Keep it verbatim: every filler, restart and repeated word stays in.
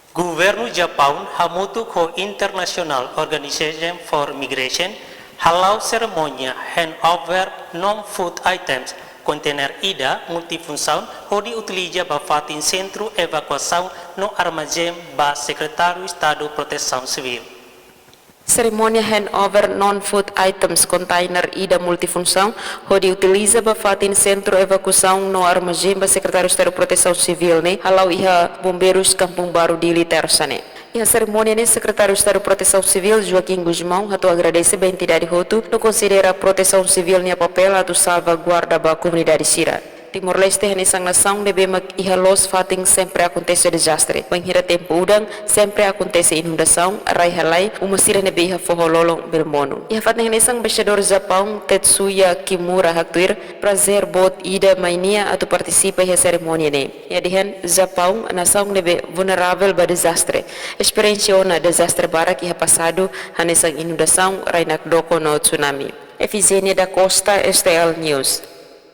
Governu Japaun hamutuk ho International Organization for Migration hala'o serimónia handover non-food items, konteiner ida multifunsaun hodi utiliza ba fatin sentru evakuasaun no armazén ba Sekretáriu Estadu Protesaun Sivíl. Serimónia handover non-food items, konteiner ida multifunsaun hodi utiliza ba fatin sentru evakuasaun no armazén ba Sekretáriu Estadu Protesaun Sivíl ne'e hala'o iha Bombeirus Kampung Baru, Dili, Tersa ne'e. Iha serimónia ne'e, Sekretáriu Estadu Protesaun Sivíl, Joaquim Gusmão, hato'o agradese ba entidade hotu no konsidera Protesaun Sivíl nia papél atu salvaguarda ba komunidade sira. Timor-Leste hanesan nasaun ne'ebé mak iha loos fatin sempre akontese dezastre. Bainhira tempu udan, sempre akontese inundasaun, rai halai, uma sira ne'ebé iha foho lolon bele monu. Iha fatin hanesan, Embaixadór Japaun, Tetsuya Kimura, haktuir prazer boot ida mai nia atu partisipa iha serimónia ne'e. Nia dehan, Japaun nasaun ne'ebé vulneravel ba dezastre. Esperiénsia ona dezastre barak iha pasadu, hanesan inundasaun, rai nakdoko no tsunami. Efigénia da Costa, S T L News.